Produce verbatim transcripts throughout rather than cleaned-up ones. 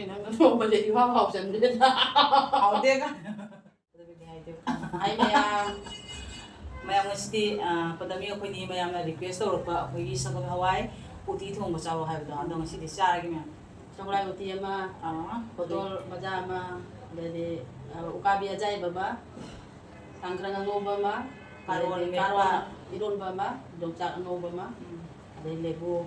ꯅꯪꯅ ꯊꯣꯡꯕꯁꯦ ꯏꯍꯥꯎ ꯍꯥꯎꯖꯟꯗꯦꯗ꯫ ꯍꯥꯎꯗꯦꯒ꯫ ꯑꯗꯨꯕꯨꯗꯤ ꯍꯥꯏꯗꯦ꯫ ꯍꯥꯏ ꯃꯌꯥꯝ꯫ ꯃꯌꯥꯝ ꯉꯁꯤꯗꯤ, ꯑ, ꯄꯗꯃꯤ ꯑꯩꯈꯣꯏꯅꯤ ꯃꯌꯥꯝꯅ request ꯇꯧꯔꯛꯄ ꯑꯩꯈꯣꯏꯒꯤ ꯁꯒꯣꯜ ꯍꯋꯥꯏ ꯎꯇꯤ ꯊꯣꯡꯕ ꯆꯥꯎ ꯍꯥꯏꯕꯗꯣ, ꯑꯗꯣ ꯉꯁꯤꯗꯤ ꯆꯥꯔꯒꯦ ꯃꯌꯥꯝ꯫ ꯁꯒꯣꯜ ꯍꯋꯥꯏ ꯎꯇꯤ ꯑꯃ, ꯑꯥ꯫ ꯄꯣꯇꯣꯜ ꯃꯖꯥ ꯑꯃ, ꯑꯗꯩꯗꯤ, ꯑ, ꯎꯀꯥꯕꯤ ꯑꯖꯥꯏꯕ ꯑꯃ, ꯇꯥꯡꯈ꯭ꯔ ꯑꯉꯧꯕ ꯑꯃ, ꯀꯥꯔꯣꯟ ꯑꯗꯩꯗꯤ ꯃꯦꯠꯄ꯫ ꯀꯥꯔꯣꯟ ꯏꯔꯣꯟꯕ ꯑꯃ, ꯌꯣꯡꯆꯥꯛ ꯑꯉꯧꯕ ꯑꯃ, ꯎꯝ꯫ ꯑꯗꯩ ꯂꯦꯕꯨ꯫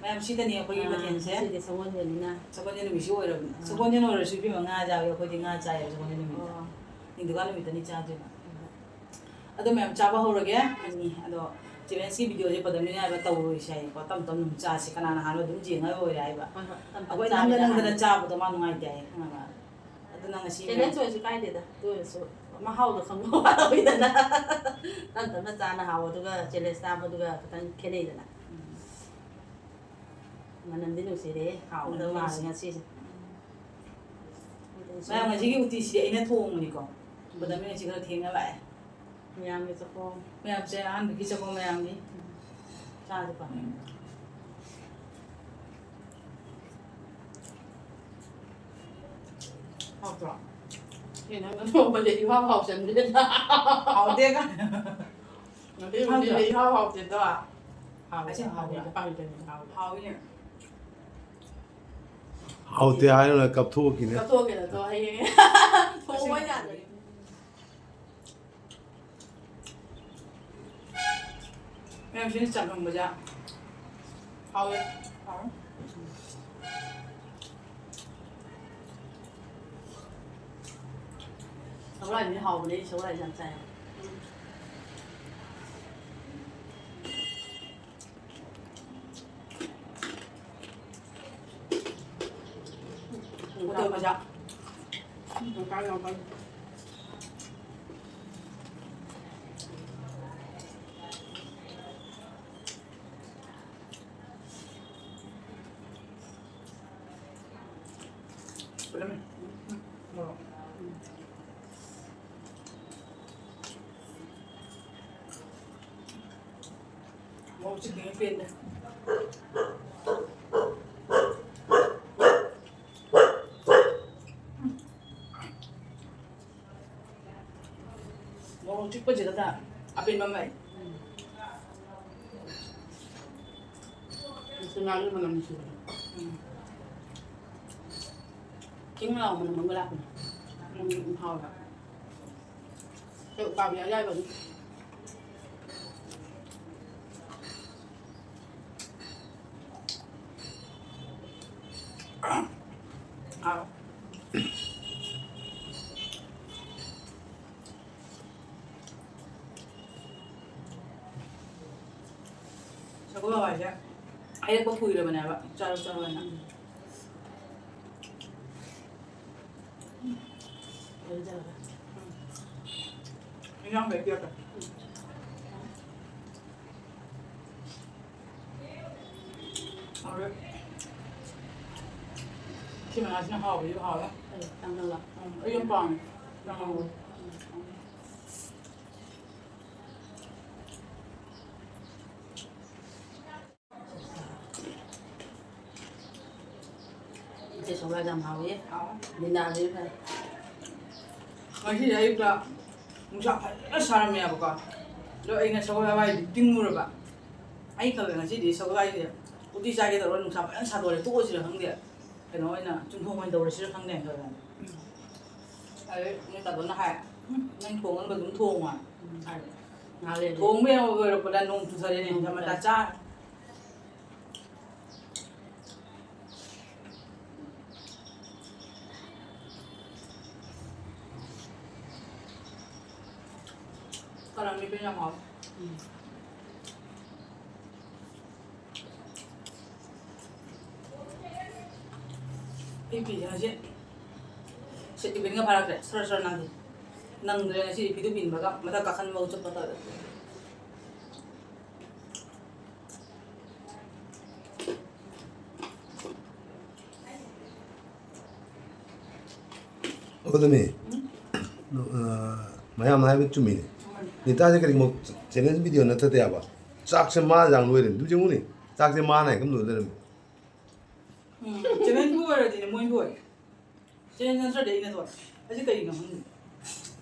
ꯃꯌꯥꯝ ꯁꯤꯗꯅꯤ ꯑꯩꯈꯣꯏꯒꯤ ꯑꯥ, ꯃꯊꯦꯜꯁꯦ꯫ ꯉꯁꯤꯗꯤ ꯁꯒꯣꯜꯁꯦꯟꯅꯤꯅ꯫ ꯁꯒꯣꯜꯁꯦꯟ ꯅꯨꯃꯤꯠꯁꯨ ꯑꯣꯏꯔꯕꯅꯤ꯫ ꯑꯥ꯫ ꯁꯒꯣꯜꯁꯦꯟ ꯑꯣꯏꯔꯁꯨ ꯏꯕꯦꯝꯃ ꯉꯥ ꯆꯥꯕ, ꯑꯩꯈꯣꯏꯗꯤ ꯉꯥ ꯆꯥꯏꯌꯦꯕ ꯁꯒꯣꯜꯁꯦꯟ ꯅꯨꯃꯤꯠꯇ꯫ ꯑꯣ꯫ ꯅꯤꯡꯊꯧꯀꯥ ꯅꯨꯃꯤꯠꯇꯅꯤ ꯆꯥꯗꯣꯏꯕ꯫ ꯎꯝ꯫ ꯑꯗꯣ ꯃꯌꯥꯝ ꯆꯥꯕ ꯍꯧꯔꯒꯦ꯫ ꯑꯅꯤ꯫ ꯑꯗꯣ ꯆꯦꯂꯦꯟꯖꯀꯤ ꯚꯤꯗꯤꯑꯣꯁꯦ ꯄꯗꯃꯤꯅ ꯍꯥꯏꯕ ꯇꯧꯔꯣꯏꯁꯦ ꯍꯥꯏꯌꯦꯀꯣ꯫ ꯇꯞ ꯇꯞꯅ ꯑꯗꯨꯝ ꯆꯥꯁꯤ꯫ ꯀꯅꯥꯅ ꯍꯥꯟꯕ ꯑꯗꯨꯝ ꯌꯦꯡꯉ ꯂꯣꯏꯔꯦ ꯍꯥꯏꯕ꯫ ꯍꯣꯏ, ꯍꯣꯏ꯫ ꯇꯞ ꯇꯞ ꯑꯩꯈꯣꯏ ꯆꯥꯕꯤꯗ ꯅꯝꯗ ꯅꯝꯗꯅ ꯍꯥꯟꯅ꯫ ꯆꯥꯕꯗꯣ ꯃꯥ ꯅꯨꯡꯉꯥꯏꯇꯦ ꯍꯥꯏꯌꯦ, ꯈꯪꯉꯕ? ꯑꯗꯨꯅ ꯉꯁꯤ ꯆꯦꯂꯦꯟꯖ ꯑꯣꯏꯔꯁꯨ ꯀꯥꯏꯗꯦꯗ꯫ ꯑꯗꯨ ꯑꯣꯏꯔꯁꯨ ꯃꯍꯥꯎꯗꯣ ꯈꯪꯕ ꯋꯥꯠꯍꯧꯋꯤꯗꯅ꯫ ꯇꯞ ꯇꯞꯅ ꯆꯥꯅ ꯍꯥꯎꯕꯗꯨꯒ ꯆꯦꯂꯦꯟꯖ ꯆꯥꯕꯗꯨꯒ ꯈꯤꯇꯪ ꯈꯦꯠꯅꯩꯗꯅ꯫ ꯎꯝ꯫ ꯃꯅꯝꯗꯤ ꯅꯨꯡꯁꯤꯔꯦ꯫ ꯍꯥꯎꯒꯗꯕ ꯃꯥꯜꯂꯦ ꯅꯨꯡꯁꯤ꯫ ꯉꯁꯤꯁꯦ꯫ ꯃꯌꯥꯝ, ꯉꯁꯤꯒꯤ ꯎꯇꯤꯁꯤꯗꯤ ꯑꯩꯅ ꯊꯣꯡꯕꯅꯤꯀꯣ꯫ ꯎꯝ꯫ ꯄꯗꯃꯤ ꯉꯁꯤ ꯈꯔ ꯊꯦꯡꯅ ꯂꯥꯛꯑꯦ꯫ ꯃꯌꯥꯝꯒꯤ ꯆꯥꯛꯈꯣꯝ꯫ ꯃꯌꯥꯝꯁꯦ ꯑꯍꯥꯟꯕꯒꯤ ꯆꯥꯛꯈꯣꯝ ꯃꯌꯥꯝꯒꯤ꯫ ꯎꯝ꯫ ꯆꯥꯁꯦꯀꯣ꯫ ꯎꯝ꯫ ꯍꯥꯎꯇ꯭ꯔꯣ? ꯑꯦ, ꯅꯪꯅ ꯊꯣꯡꯕꯁꯦ ꯏꯍꯥꯎ ꯍꯥꯎꯁꯟꯗꯦꯗ꯫ ꯍꯥꯎꯗꯦꯒ꯫ ꯉꯁꯤ ꯍꯥꯎꯇ꯭ꯔꯣ? ꯎꯇꯤꯁꯦ ꯏꯍꯥꯎ ꯍꯥꯎꯇꯦꯗꯣ꯫ ꯍꯥꯎꯋꯦ, ꯑꯁꯦꯡꯕ ꯍꯥꯎꯋꯦ, ꯍꯥꯎꯕ꯭ꯔꯥ? ꯍꯥꯎꯋꯦ, ꯍꯥꯎꯋꯦ꯫ ꯍꯥꯎꯋꯤꯅꯦ꯫ ꯍꯥꯎꯇꯦ ꯍꯥꯏꯔꯒ ꯀꯞꯊꯣꯛꯈꯤꯅꯦ꯫ ꯀꯞꯊꯣꯛꯀꯦ ꯅꯠꯇ꯭ꯔꯣ ꯍꯌꯦꯡ? ꯊꯣꯡꯕ ꯌꯥꯗ꯭ꯔꯦ꯫ ꯃꯌꯥꯝ ꯁꯤꯅ ꯆꯥꯛ ꯊꯣꯡꯕꯁꯦ ꯍꯥꯎꯋꯦ꯫ ꯍꯥꯎꯋꯦ꯫ ꯁꯒꯣꯜꯍꯋꯥꯏꯗꯤ ꯍꯥꯎꯕꯅꯦ, ꯑꯩ ꯁꯒꯣꯜꯍꯋꯥꯏ ꯌꯥꯝ ꯆꯥꯏ꯫ ꯍꯣꯇꯦꯜ ꯃꯆꯥ꯫ ꯄꯨꯜꯂꯝꯃꯦ꯫ ꯃꯣꯔꯣꯛ꯫ ꯃꯣꯔꯣꯛ ꯆꯤꯛꯄꯅ ꯄꯦꯟꯗꯦ꯫ ꯆꯤꯛꯄꯁꯤꯗ ꯑꯄꯦꯟꯕ ꯑꯃ ꯂꯥꯛꯑꯦ꯫ ꯃꯆꯨ ꯉꯥꯡꯕ ꯃꯅꯝ ꯅꯨꯡꯁꯤꯕꯗꯣ꯫ ꯎꯝ꯫ ꯀꯤꯡ ꯂꯥꯎꯕ ꯃꯅꯝ ꯑꯃ ꯂꯥꯛꯄꯅꯦ꯫ ꯎꯝ, ꯍꯥꯎꯋꯦ꯫ ꯁꯦ ꯎꯀꯥꯕꯤ ꯑꯌꯥꯏꯕꯅꯤ꯫ ꯍꯥꯎ꯫ ꯁꯒꯣꯜ ꯍꯋꯥꯏꯁꯦ ꯑꯍꯦꯛꯄ ꯀꯨꯏꯔꯕꯅꯦꯕ, ꯆꯥꯔꯣ ꯆꯥꯔꯣ ꯍꯥꯏꯅ꯫ ꯏꯟꯖꯥꯡ ꯂꯩꯕꯤꯔꯛꯀꯦ꯫ ꯍꯥꯎꯔꯦ꯫ ꯁꯤ ꯃꯅꯥꯁꯤꯅ ꯍꯥꯎꯕꯁꯨ ꯍꯥꯎꯔꯦ꯫ ꯎꯝ, ꯇꯥꯡꯍꯜꯂꯣ꯫ ꯎꯝ, ꯑꯩ ꯌꯥꯝ ꯄꯥꯝꯃꯦ꯫ ꯌꯥꯝ ꯍꯥꯎꯋꯦ꯫ ꯎꯝ꯫ ꯏꯆꯦ ꯁꯒꯣꯜ ꯌꯥꯝ ꯍꯥꯎꯋꯤ꯫ ꯍꯥꯎꯋꯦ꯫ ꯂꯤꯅꯥꯗꯤ ꯐꯔꯦ꯫ ꯉꯁꯤꯗꯤ ꯑꯌꯨꯛꯇ ꯅꯨꯡꯁꯥ ꯐꯖꯅ ꯁꯥꯔꯝꯃꯦꯕꯀꯣ꯫ ꯑꯗꯣ ꯑꯩꯅ ꯁꯒꯣꯜ ꯍꯋꯥꯏꯗꯤ ꯇꯤꯡꯉꯨꯔꯕ꯫ ꯑꯩ ꯈꯜꯂꯦ ꯉꯁꯤꯗꯤ ꯁꯒꯣꯜ ꯍꯋꯥꯏꯁꯦ ꯎꯇꯤ ꯆꯥꯒꯦ ꯇꯧꯔꯒ ꯅꯨꯡꯁꯥ ꯐꯖꯅ ꯁꯥꯗꯣꯔꯛꯑꯦ, ꯇꯣꯛꯑꯁꯤꯔ ꯈꯪꯗꯦ꯫ ꯀꯩꯅꯣ ꯑꯣꯏꯅ ꯆꯨꯝꯊꯣꯡ ꯑꯣꯏꯅ ꯇꯧꯔꯁꯤꯔ ꯈꯪꯗꯦ ꯍꯥꯏꯅ ꯈꯜꯂꯦ꯫ ꯑꯗꯩ ꯅꯣꯏ ꯇꯥꯗꯣꯅ ꯍꯥꯏ, "ꯎꯝ, ꯅꯪ ꯊꯣꯡꯉꯒ ꯑꯗꯨꯝ ꯊꯣꯡꯉꯣ" ꯍꯥꯏ꯫ ꯉꯥꯏꯍꯥꯛ ꯂꯩꯔꯗꯤ ꯊꯣꯡꯕ ꯌꯥꯕ ꯂꯣꯏꯔꯛꯄꯗ ꯅꯣꯡ ꯆꯨꯊꯔꯦꯅꯦ, ꯅꯣꯡ ꯆꯨꯊꯔꯦ꯫ ꯃꯇꯥ ꯆꯥ꯫ ꯀꯥꯂꯟ ꯃꯦꯠꯄ ꯌꯥꯝ ꯍꯥꯎꯋꯦ꯫ ꯎꯝ꯫ ꯑꯩ ꯐꯤꯁꯦ ꯉꯁꯤ ꯁꯦꯠꯇꯤ ꯄꯤꯟꯒ ꯐꯥꯔꯛꯇ꯭ꯔꯦ, ꯁꯣꯔ ꯁꯣꯔ ꯅꯥꯟꯊꯩ꯫ ꯅꯪꯗ꯭ꯔꯦ ꯉꯁꯤꯗꯤ ꯐꯤꯗꯨ ꯄꯤꯟꯕꯒ ꯃꯊꯛ ꯀꯥꯈꯟꯕ ꯆꯠꯄ ꯇꯧꯔꯦ꯫ ꯑꯗꯨꯅꯤ꯫ ꯎꯝ꯫ ꯑ, ꯃꯌꯥꯝꯅ ꯍꯥꯏꯕ ꯆꯨꯝꯃꯤꯅꯦ꯫ ꯆꯨꯝꯃꯤꯅꯦ꯫ ꯅꯤꯇꯥꯁꯦ ꯀꯔꯤꯒꯨꯝꯕ challenge video ꯅꯠꯇꯗꯤ ꯌꯥꯕ꯫ ꯆꯥꯛꯁꯦ ꯃꯥ ꯌꯥꯝ ꯂꯣꯏꯔꯦ꯫ ꯑꯗꯨꯝ ꯌꯦꯡꯉꯨꯅꯦ꯫ ꯆꯥꯛꯁꯦ ꯃꯥꯅ ꯍꯦꯛꯇ ꯂꯣꯏ ꯂꯩꯔꯝꯃꯦ꯫ ꯎꯝ, challenge ꯕꯨ ꯑꯣꯏꯔꯗꯤꯅꯦ, ꯃꯣꯏ ꯂꯣꯏꯔꯦ꯫ Challenge ꯅꯠꯇ꯭ꯔꯗꯤ ꯑꯩꯅ ꯂꯣꯏꯔꯦ꯫ ꯑꯁꯤ ꯀꯩꯒꯤꯅꯣ ꯈꯪꯗꯦ꯫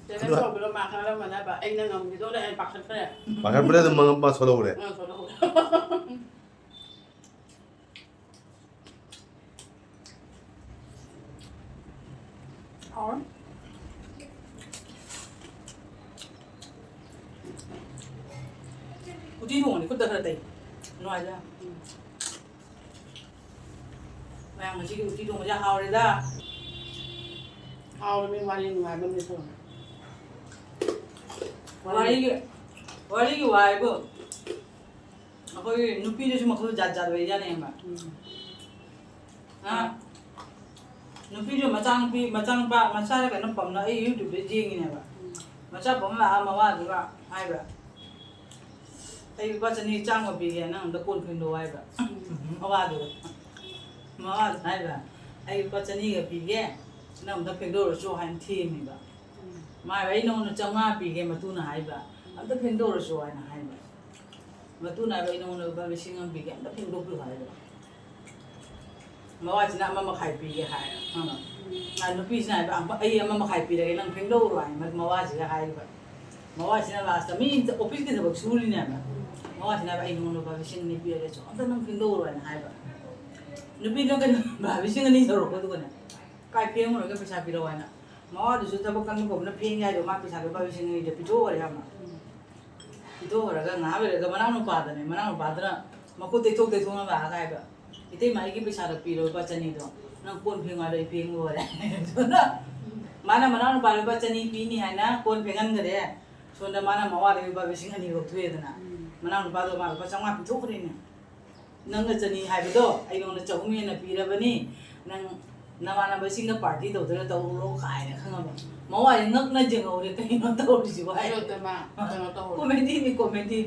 ꯆꯦꯂꯦꯟꯖ ꯇꯧꯕꯗꯣ ꯃꯥ ꯈꯜꯂꯝꯃꯅꯦꯕ, ꯑꯩꯅ ꯉꯝꯈꯤꯗꯧꯔꯦ ꯍꯥꯏꯅ ꯄꯥꯈꯠꯈ꯭ꯔꯦ꯫ ꯄꯥꯈꯠꯄꯗ ꯑꯗꯨꯝ ꯃꯥ ꯁꯣꯜꯍꯧꯔꯦ꯫ ꯑꯥ, ꯁꯣꯜꯍꯧꯔꯦ꯫ ꯍꯥꯎꯔꯦ꯫ ꯎꯇꯤ ꯊꯣꯡꯕꯅꯤ ꯈꯨꯠꯇ ꯈꯔ ꯇꯩ꯫ ꯅꯨꯡꯉꯥꯏꯖꯥꯠꯅꯤ꯫ ꯃꯌꯥꯝ ꯉꯁꯤꯒꯤ ꯎꯇꯤ ꯊꯣꯡꯕꯁꯦ ꯍꯥꯎꯔꯦꯗ꯫ ꯍꯥꯎꯔꯃꯤ, ꯋꯥꯔꯤ ꯅꯨꯡꯉꯥꯏꯕ ꯑꯃ ꯂꯩꯊꯣꯛꯑꯦ꯫ ꯋꯥꯔꯤꯒꯤ, ꯋꯥꯔꯤꯒꯤ ꯋꯥ ꯍꯥꯏꯕꯨ ꯑꯩꯈꯣꯏꯒꯤ ꯅꯨꯄꯤꯗꯁꯨ ꯃꯈꯜ ꯖꯥꯠ ꯖꯥꯠ ꯂꯩꯖꯥꯠꯅꯦꯕ꯫ ꯎꯝ꯫ ꯑ, ꯅꯨꯄꯤꯁꯨ ꯃꯆꯥꯅꯨꯄꯤ, ꯃꯆꯥꯅꯨꯄꯥ, ꯃꯆꯥꯔ ꯀꯩꯅꯣ ꯄꯝꯅ ꯑꯩ YouTube-ꯇ ꯌꯦꯡꯉꯤꯅꯦꯕ꯫ ꯎꯝ꯫ ꯃꯆꯥ ꯄꯝ ꯂꯥꯛꯑ ꯃꯋꯥꯗꯨꯒ ꯍꯥꯏꯕ, "ꯑꯩ ꯂꯨꯄꯥ ꯆꯅꯤ ꯆꯥꯝꯃ ꯄꯤꯒꯦ, ꯅꯪ ꯑꯝꯇ ꯀꯣꯟ ꯐꯦꯡꯗꯣꯛꯑꯣ" ꯍꯥꯏꯕ꯫ ꯎꯝ꯫ ꯃꯋꯥꯗꯨ, ꯃꯋꯥꯗꯨꯅ ꯍꯥꯏꯕ, "ꯑꯩ ꯂꯨꯄꯥ ꯆꯅꯤꯒ ꯄꯤꯒꯦ, ꯅꯪ ꯑꯝꯇ ꯐꯦꯡꯗꯣꯛꯎꯔꯣ ꯆꯣ" ꯍꯥꯏꯅ ꯊꯦꯝꯃꯤꯕ꯫ ꯎꯝ꯫ ꯃꯥ ꯍꯥꯏꯕ, "ꯑꯩ ꯅꯉꯣꯟꯗ ꯆꯥꯝꯃꯉꯥ ꯄꯤꯒꯦ ꯃꯇꯨꯅ ꯍꯥꯏꯕ, ꯑꯝꯇ ꯐꯦꯡꯗꯣꯛꯎꯔꯣ ꯆꯣ" ꯍꯥꯏꯅ ꯍꯥꯏꯕ꯫ ꯃꯇꯨꯅ ꯍꯥꯏꯕ, "ꯑꯩ ꯅꯉꯣꯟꯗ ꯂꯨꯄꯥ ꯂꯤꯁꯤꯡ ꯑꯃ ꯄꯤꯒꯦ, ꯑꯝꯇ ꯐꯦꯡꯗꯣꯛꯄꯤꯌꯨ" ꯍꯥꯏꯕ꯫ ꯃꯋꯥꯁꯤꯅ ꯑꯃ ꯃꯈꯥꯏ ꯄꯤꯒꯦ ꯍꯥꯏ, ꯈꯪꯉꯕ? ꯎꯝ꯫ ꯑ, ꯅꯨꯄꯤꯁꯤꯅ ꯍꯥꯏꯕ, "ꯑꯝ-, ꯑꯩ ꯑꯃ ꯃꯈꯥꯏ ꯄꯤꯔꯒꯦ, ꯅꯪ ꯐꯦꯡꯗꯧꯔꯣ" ꯍꯥꯏ, ꯃ-, ꯃꯋꯥꯁꯤꯒ ꯍꯥꯏꯔꯤꯕ꯫ ꯃꯋꯥꯁꯤꯅ ꯂꯥꯁꯇ ꯃꯤ ꯑꯣꯐꯤꯁꯀꯤ ꯊꯕꯛ ꯁꯨꯔꯤꯅꯦꯕ꯫ ꯎꯝ꯫ ꯃꯋꯥꯁꯤꯅ ꯍꯥꯏꯕ, "ꯑꯩ ꯅꯉꯣꯟꯗ ꯂꯨꯄꯥ ꯂꯤꯁꯤꯡ ꯑꯅꯤ ꯄꯤꯔꯒꯦ, ꯁꯣ ꯑꯝꯇ ꯅꯪ ꯐꯦꯡꯗꯧꯔꯣ" ꯍꯥꯏꯅ ꯍꯥꯏꯕ꯫ ꯅꯨꯄꯤꯗꯣ ꯀꯩꯅꯣ, ꯂꯨꯄꯥ ꯂꯤꯁꯤꯡ ꯑꯅꯤ ꯇꯧꯔꯛꯄꯗꯨꯒꯅꯦ, "ꯀꯥꯏ ꯐꯦꯡꯉꯨꯔꯒꯦ, ꯄꯩꯁꯥ ꯄꯤꯔꯛꯑꯣ" ꯍꯥꯏꯅ꯫ ꯃꯋꯥꯗꯨꯁꯨ ꯊꯕꯛ ꯀꯟꯕ ꯀꯧꯕꯅ ꯐꯦꯡꯒꯦ ꯍꯥꯏꯗꯣ, ꯃꯥ ꯄꯩꯁꯥ ꯂꯨꯄꯥ ꯂꯤꯁꯤꯡ ꯑꯅꯤꯗꯣ ꯄꯤꯊꯣꯛꯈ꯭ꯔꯦ ꯍꯥꯏꯕ꯫ ꯎꯝ꯫ ꯄꯤꯊꯣꯛꯈ꯭ꯔꯒ ꯉꯥꯏꯍꯥꯛ ꯂꯩꯔꯒ ꯃꯅꯥꯎ ꯅꯨꯄꯥꯗꯅꯦ, ꯃꯅꯥꯎ ꯅꯨꯄꯥꯗꯨꯅ ꯃꯈꯨꯠ ꯇꯩꯊꯣꯛ ꯇꯩꯊꯣꯛꯅ ꯂꯥꯛꯑꯒ ꯍꯥꯏꯕ, "ꯏꯇꯩꯃ, ꯑꯩꯒꯤ ꯄꯩꯁꯥꯗꯣ ꯄꯤꯔꯣ, ꯂꯨꯄꯥ ꯆꯅꯤꯗꯣ, ꯅꯪ ꯀꯣꯟ ꯐꯦꯡꯉꯣ ꯍꯥꯏꯔꯣ, ꯑꯩ ꯐꯦꯡꯉꯨ" ꯍꯥꯏꯔꯦ꯫ ꯑꯗꯨꯅ ꯃꯥꯅ ꯃꯅꯥꯎ ꯅꯨꯄꯥ ꯂꯨꯄꯥ ꯆꯅꯤ ꯄꯤꯅꯤ ꯍꯥꯏꯅ ꯀꯣꯟ ꯐꯦꯡꯍꯟꯈꯔꯦ, ꯁꯣꯝꯗ ꯃꯥꯅ ꯃꯋꯥꯗꯒꯤ ꯂꯨꯄꯥ ꯂꯤꯁꯤꯡ ꯑꯅꯤ ꯂꯧꯊꯣꯛꯑꯦꯗꯅ꯫ ꯎꯝ꯫ ꯃꯅꯥꯎ ꯅꯨꯄꯥꯗꯣ ꯃꯥ ꯂꯨꯄꯥ ꯆꯥꯝꯃꯉꯥ ꯄꯤꯊꯣꯛꯈ꯭ꯔꯦꯅꯦ꯫ "ꯅꯪꯅ ꯆꯅꯤ ꯍꯥꯏꯕꯗꯣ ꯑꯩꯉꯣꯟꯗ ꯆꯍꯨꯝ ꯍꯦꯟꯅ ꯄꯤꯔꯕꯅꯤ, ꯅꯪ ꯅꯃꯥꯟꯅꯕꯁꯤꯡꯒ ꯄꯥꯔꯇꯤ ꯇꯧꯗꯣꯏꯔꯥ ꯇꯧꯔꯨꯔꯣ" ꯀꯥꯏꯅ, ꯈꯪꯉꯕ? ꯃꯋꯥꯁꯦ ꯉꯛꯅ ꯌꯦꯡꯍꯧꯔꯦ, "ꯀꯩꯅꯣ ꯇꯧꯔꯤꯁꯤꯕꯣ?" ꯍꯥꯏꯅ꯫ ꯑꯗꯨꯗ ꯃꯥ ꯀꯩꯅꯣ ꯇꯧꯍꯧꯔꯦ꯫ ꯀꯣꯃꯦꯗꯤꯅꯤ, ꯀꯣꯃꯦꯗꯤ꯫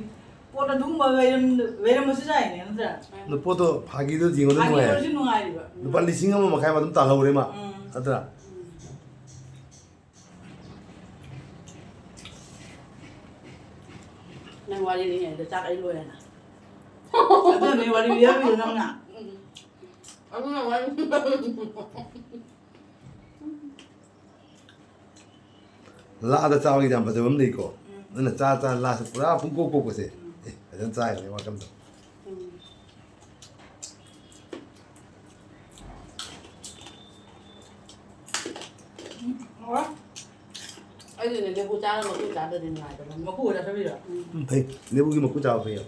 ꯄꯣꯠ ꯑꯗꯨꯒꯨꯝꯕ ꯂꯩꯔꯝ-, ꯂꯩꯔꯝꯕꯁꯨ ꯌꯥꯏꯅꯦ, ꯅꯠꯇ꯭ꯔꯥ? ꯑꯗꯨ ꯄꯣꯠꯇꯣ ꯐꯥꯒꯤꯗꯣ ꯌꯦꯡꯕꯗ ꯐꯥꯒꯤ ꯅꯨꯡꯉꯥꯏ꯫ ꯑꯣꯏꯔꯁꯨ ꯅꯨꯡꯉꯥꯏꯔꯤꯕ꯫ ꯂꯨꯄꯥ ꯂꯤꯁꯤꯡ ꯑꯃ ꯃꯈꯥꯏ ꯑꯃ ꯑꯗꯨꯝ ꯇꯥꯜꯍꯧꯔꯦ ꯃꯥ꯫ ꯎꯝ꯫ ꯅꯠꯇ꯭ꯔꯥ? ꯎꯝ꯫ ꯅꯪ ꯋꯥꯔꯤ ꯂꯤꯔꯤꯉꯩꯗ ꯆꯥꯛ ꯑꯩ ꯂꯣꯏꯔꯦꯅ꯫ ꯑꯗꯨꯅꯦ ꯋꯥꯔꯤ ꯂꯤꯔꯝꯃꯤꯗꯣ ꯅꯪꯅ꯫ ꯎꯝ꯫ ꯑꯗꯨꯅ ꯋꯥꯔꯤ꯫ ꯎꯝ꯫ ꯂꯥꯗ ꯆꯥꯕꯒꯤ ꯌꯥꯝ ꯐꯖꯕ ꯑꯃ ꯂꯩꯀꯣ꯫ ꯎꯝ꯫ ꯑꯗꯨꯅ ꯆꯥ ꯆꯥ ꯂꯥꯁꯦ ꯄꯨꯔꯥ ꯄꯨꯡꯀꯣꯛ ꯀꯣꯛꯄꯁꯦ꯫ ꯎꯝ꯫ ꯑꯦ, ꯐꯖꯅ ꯆꯥꯏꯕꯅꯦ welcome ꯇꯧ꯫ ꯎꯝ꯫ ꯎꯝ, ꯍꯥꯎꯔꯦ꯫ ꯑꯩꯗꯤꯅꯦ ꯂꯦꯕꯨ ꯆꯥꯔꯒ ꯃꯀꯨ ꯆꯥꯗ꯭ꯔꯗꯤ ꯅꯨꯡꯉꯥꯏꯇꯕꯅꯤ꯫ ꯃꯀꯨ ꯑꯣꯏꯅ ꯆꯥꯕꯤꯔꯣ? ꯎꯝ꯫ ꯎꯝ, ꯐꯩ꯫ ꯂꯦꯕꯨꯒꯤ ꯃꯀꯨ ꯆꯥꯕ ꯐꯩ꯫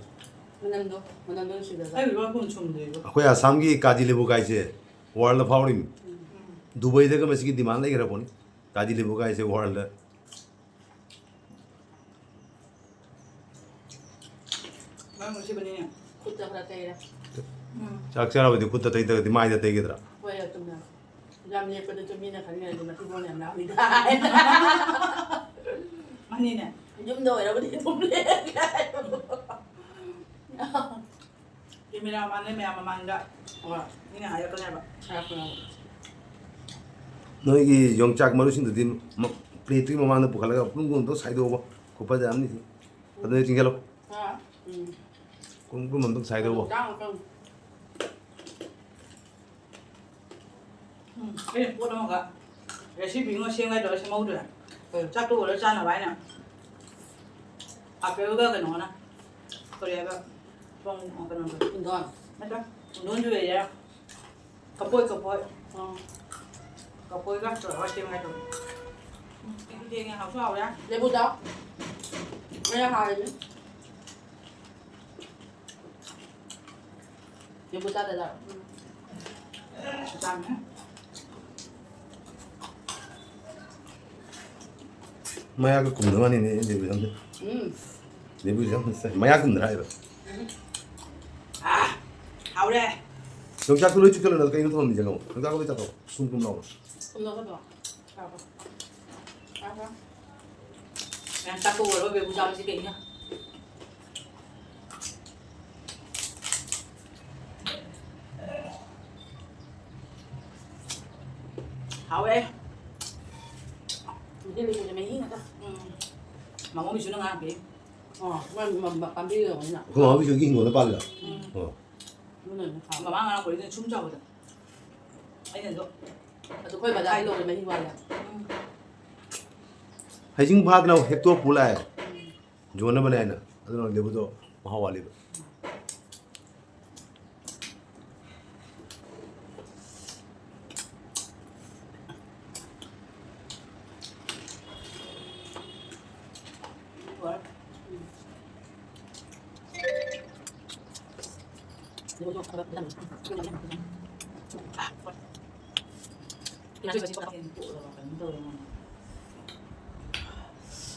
ꯃꯅꯝꯗꯣ, ꯃꯅꯝꯗꯣ ꯅꯨꯡꯁꯤꯗ꯭ꯔꯥ? ꯑꯩ ꯂꯣꯏ ꯃꯈꯨꯝ ꯁꯨꯝꯗ꯭ꯔꯤꯕ꯫ ꯑꯩꯈꯣꯏ ꯑꯁꯥꯝꯒꯤ ꯀꯥꯖꯤ ꯂꯦꯕꯨ ꯀꯥꯏꯁꯦ world ꯐꯥꯎꯔꯤꯃꯤ꯫ ꯎꯝ꯫ ꯗꯨꯕꯩꯗꯒ ꯃꯁꯤꯒꯤ demand ꯂꯩꯈ꯭ꯔ ꯄꯣꯠꯅꯤ꯫ ꯀꯥꯖꯤ ꯂꯦꯕꯨ ꯀꯥꯏꯁꯦ world꯫ ꯃꯅꯝ ꯅꯨꯡꯁꯤꯕꯅꯤꯅꯦ꯫ ꯈꯨꯠꯇ ꯈꯔ ꯇꯩꯔꯦ꯫ ꯎꯝ꯫ ꯆꯥꯛ ꯆꯥꯔꯕꯗꯤ ꯈꯨꯠꯇ ꯇꯩꯗ꯭ꯔꯒꯗꯤ ꯃꯥꯏꯗ ꯇꯩꯒꯗ꯭ꯔꯥ? ꯍꯣꯏ, ꯆꯨꯝꯃꯦ꯫ ꯌꯥꯝ ꯂꯦꯞꯄꯗꯁꯨ ꯃꯤꯅ ꯈꯟꯈ꯭ꯔꯗꯤ ꯃꯊꯤꯕꯣꯡ ꯌꯥꯝ ꯂꯥꯎꯏꯗ꯫ ꯃꯥꯅꯤꯅꯦ꯫ ꯌꯨꯝꯗ ꯑꯣꯏꯔꯕꯗꯤ ꯑꯗꯨꯝ ꯂꯦꯞꯄꯦ꯫ ꯀꯦꯃꯦꯔꯥ ꯃꯥꯟꯅꯩ ꯃꯌꯥꯝ ꯃꯃꯥꯡꯗ꯫ ꯍꯣꯏ꯫ ꯃꯤꯅ ꯍꯥꯏꯔꯛꯀꯅꯦꯕ꯫ ꯍꯥꯏꯔꯛꯀꯅꯦꯕ꯫ ꯅꯣꯏꯒꯤ ꯌꯣꯡꯆꯥꯛ ꯃꯔꯨꯁꯤꯡꯗꯨꯗꯤ ꯃ-, plateꯇꯨꯒꯤ ꯃꯃꯥꯡꯗ ꯄꯨꯈꯠꯂꯒ ꯄꯨꯡ ꯀꯨꯟ ꯑꯝꯇ ꯁꯥꯏꯗꯣꯛꯑꯣꯕ꯫ ꯈꯨꯐꯖ ꯑꯃꯅꯤ ꯁꯤ꯫ ꯑꯗꯨꯗ ꯆꯤꯡꯁꯤꯜꯂꯣ꯫ ꯍꯥ? ꯎꯝ꯫ ꯀꯨꯝ ꯀꯨꯝ ꯑꯝꯇꯪ ꯁꯥꯏꯗꯧꯕ꯫ ꯆꯥꯎ, ꯆꯥꯎ꯫ ꯎꯝ, ꯑꯩꯅ ꯄꯣꯠ ꯑꯃꯒ recipe ꯑꯃ ꯁꯦꯝꯒꯦ ꯇꯧꯔ ꯁꯦꯝꯍꯧꯗ꯭ꯔꯦ꯫ ꯀꯩ? ꯆꯥꯛꯇꯣ ꯑꯣꯏꯔ ꯆꯥꯅꯕ ꯍꯥꯏꯅ꯫ ꯑꯄꯦꯜꯒ ꯀꯩꯅꯣꯒꯅ꯫ ꯀꯔꯤ ꯍꯥꯏꯕ? ꯄꯨꯡ, ꯀꯩꯅꯣꯗꯣ꯫ ꯄꯨꯡꯗꯣꯟ꯫ ꯅꯠꯇꯦ, ꯄꯨꯡꯗꯣꯟꯁꯨ ꯂꯩꯔꯦ꯫ ꯀꯐꯣꯏ, ꯀꯐꯣꯏ꯫ ꯑꯥ꯫ ꯀꯐꯣꯏꯒ ꯇꯧꯔꯒ ꯁꯦꯝꯒꯦ ꯇꯧꯕ꯫ ꯎꯝ, ꯑꯩꯗꯤ ꯊꯦꯡꯉꯦ, ꯍꯥꯎꯁꯨ ꯍꯥꯎꯔꯦ꯫ ꯂꯦꯕꯨ ꯆꯥꯎ꯫ ꯑꯩꯅ ꯍꯥꯏꯔꯤꯅꯦ꯫ ꯂꯦꯕꯨ ꯆꯥꯗ ꯆꯥꯔꯣ꯫ ꯎꯝ꯫ ꯆꯥꯝꯃꯦ꯫ ꯃꯌꯥꯒ ꯀꯨꯝꯗ ꯃꯥꯅꯤꯅꯦ, ꯂꯦꯕꯨ ꯌꯥꯝꯗꯦ꯫ ꯎꯝ꯫ ꯂꯦꯕꯨ ꯌꯥꯝ ꯐꯖꯩ꯫ ꯃꯌꯥ ꯀꯨꯝꯗ꯭ꯔꯥ ꯍꯥꯏꯕ? ꯎꯝ꯫ ꯑꯥ, ꯍꯥꯎꯔꯦ꯫ ꯌꯣꯡꯆꯥꯛꯇꯨ ꯂꯣꯏ ꯆꯤꯛꯀꯜꯂꯣ, ꯀꯩꯅꯣ ꯊꯝꯃꯝꯃꯤꯁꯦ ꯅꯪ? ꯌꯣꯡꯆꯥꯛꯇꯣ ꯂꯣꯏ ꯆꯥꯊꯣꯛ꯫ ꯁꯨꯝ ꯀꯨꯝ ꯂꯥꯎ꯫ ꯀꯨꯝꯅꯒꯗ꯭ꯔꯣ? ꯆꯥꯕ꯫ ꯆꯥꯕ꯫ ꯃꯌꯥꯝ ꯆꯥꯛ ꯇꯣꯛꯑꯒ ꯕꯦꯝꯕꯨ ꯆꯥꯕꯁꯤ ꯀꯩꯅꯣ? ꯍꯥꯎꯋꯦ꯫ ꯍꯧꯖꯤꯛ ꯂꯩꯕꯁꯦ ꯃꯍꯤ ꯉꯥꯛꯇ꯫ ꯎꯝ꯫ ꯃꯃꯣ ꯕꯤꯁꯨꯅ ꯉꯥꯡꯈꯤ꯫ ꯑꯣ, ꯃꯣꯏ ꯃ-, ꯃ-, ꯄꯥꯝꯕꯤ ꯑꯣꯏꯕꯅꯤꯅ꯫ ꯑꯩꯈꯣꯏ ꯃꯃꯥ ꯕꯤꯁꯨꯒꯤ ꯍꯤꯡꯒꯣꯜꯗ ꯄꯥꯜꯂꯤꯔꯣ? ꯎꯝ꯫ ꯑꯣ꯫ ꯑꯗꯨꯅꯅꯦ ꯍꯥꯎꯋꯦ꯫ ꯃꯃꯥ ꯉꯔꯥꯡ ꯄꯨꯔꯛꯏꯗꯨꯅ ꯁꯨꯝ ꯆꯥꯎꯕꯗ꯫ ꯑꯩꯅꯁꯨ ꯑꯗꯨ ꯑꯩꯈꯣꯏ ꯕꯖꯥꯔꯗ ꯂꯧꯔꯦ ꯃꯍꯤ ꯋꯥꯠꯂꯦ꯫ ꯎꯝ꯫ ꯍꯩꯖꯤꯡ ꯐꯥꯗꯅ ꯍꯦꯛꯇꯣꯛ ꯄꯨ ꯂꯥꯛꯑꯦ꯫ ꯌꯣꯟꯅꯕꯅꯦ ꯍꯥꯏꯅ꯫ ꯑꯗꯨꯅ ꯂꯦꯕꯨꯗꯣ ꯃꯍꯥꯎ ꯋꯥꯠꯂꯤꯕ꯫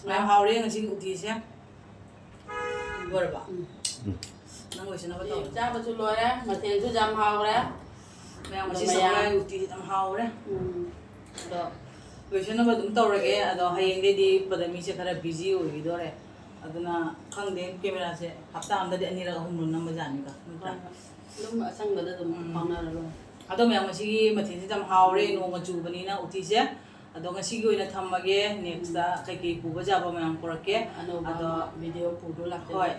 ꯃꯌꯥꯝ ꯍꯥꯎꯔꯦ ꯉꯁꯤꯒꯤ ꯎꯇꯤꯁꯦ꯫ ꯂꯣꯏꯔꯕ? ꯎꯝ꯫ ꯅꯪ ꯂꯣꯏꯁꯤꯟꯅꯕ ꯇꯧꯔꯣ꯫ ꯆꯥꯕꯁꯨ ꯂꯣꯏꯔꯦ, ꯃꯊꯦꯜꯁꯨ ꯌꯥꯝ ꯍꯥꯎꯔꯦ꯫ ꯃꯌꯥꯝ ꯉꯁꯤ ꯑꯗꯣ ꯃꯌꯥꯝ ꯆꯥꯛꯋꯥꯏ ꯎꯇꯤꯁꯦ ꯌꯥꯝ ꯍꯥꯎꯔꯦ꯫ ꯎꯝ꯫ ꯑꯗꯣ ꯂꯣꯏꯁꯤꯟꯅꯕ ꯑꯗꯨꯝ ꯇꯧꯔꯒꯦ꯫ ꯑꯗꯣ ꯍꯌꯦꯡꯗꯩꯗꯤ ꯄꯗꯃꯤꯁꯦ ꯈꯔ busy ꯑꯣꯏꯈꯤꯗꯣꯔꯦ꯫ ꯑꯗꯨꯅ ꯈꯪꯗꯦ, cameraꯁꯦ ꯍꯞꯇꯥ ꯑꯃꯗꯗꯤ ꯑꯅꯤꯔꯛ ꯑꯍꯨꯝꯂꯛ ꯅꯝꯕꯖꯥꯠꯅꯤꯗ, ꯅꯠꯇ꯭ꯔꯥ? ꯍꯣꯏ, ꯍꯣꯏ꯫ ꯑꯗꯨꯝ ꯑꯁꯪꯕꯗ ꯑꯗꯨꯝ ꯎꯝ꯫ ꯐꯥꯎꯅꯔ ꯂꯣꯏꯔꯦ꯫ ꯑꯗꯣ ꯃꯌꯥꯝ, ꯉꯁꯤꯒꯤ ꯃꯊꯦꯜꯁꯤꯗ ꯌꯥꯝ ꯍꯥꯎꯔꯦ, ꯎꯝ꯫ ꯅꯣꯡꯒ ꯆꯨꯕꯅꯤꯅ ꯎꯇꯤꯁꯦ꯫ ꯑꯗꯣ ꯉꯁꯤꯒꯤ ꯑꯣꯏꯅ ꯊꯝꯃꯒꯦ, nextꯇ ꯎꯝ꯫ ꯀꯩꯀꯩ ꯄꯨꯕ ꯌꯥꯕ ꯃꯌꯥꯝ ꯄꯨꯔꯛꯀꯦ꯫ ꯑꯅꯧꯕ ꯑꯗꯣ ꯑꯃ video ꯄꯨꯗꯨ ꯂꯥꯛꯀꯦ꯫ ꯍꯣꯏ,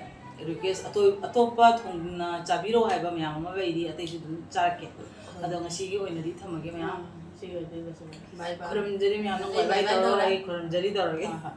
request ꯑꯇꯣꯞ-, ꯑꯇꯣꯞꯄ ꯊꯣꯡꯅ ꯆꯥꯕꯤꯔꯣ ꯍꯥꯏꯕ ꯃꯌꯥꯝ ꯑꯃ ꯂꯩꯔꯤ, ꯑꯇꯩꯁꯨ ꯑꯗꯨꯝ ꯆꯥꯔꯛꯀꯦ꯫ ꯍꯣꯏ꯫ ꯑꯗꯣ ꯉꯁꯤꯒꯤ ꯑꯣꯏꯅꯗꯤ ꯊꯝꯃꯒꯦ ꯃꯌꯥꯝ꯫ ꯑꯥ, ꯉꯁꯤꯒꯤ ꯑꯣꯏꯅꯗꯤ ꯂꯣꯏꯁꯤꯜꯂꯒꯦ꯫ Bye bye꯫ ꯈꯨꯔꯨꯝꯖꯔꯤ ꯃꯌꯥꯝ, ꯅꯪ ꯑꯩ bye bye bye bye ꯇꯧꯔꯣ, ꯇꯧꯔꯦ꯫ ꯑꯩ ꯈꯨꯔꯨꯝꯖꯔꯤ ꯇꯧꯔꯒꯦ꯫ ꯍꯣꯏ, ꯍꯣꯏ꯫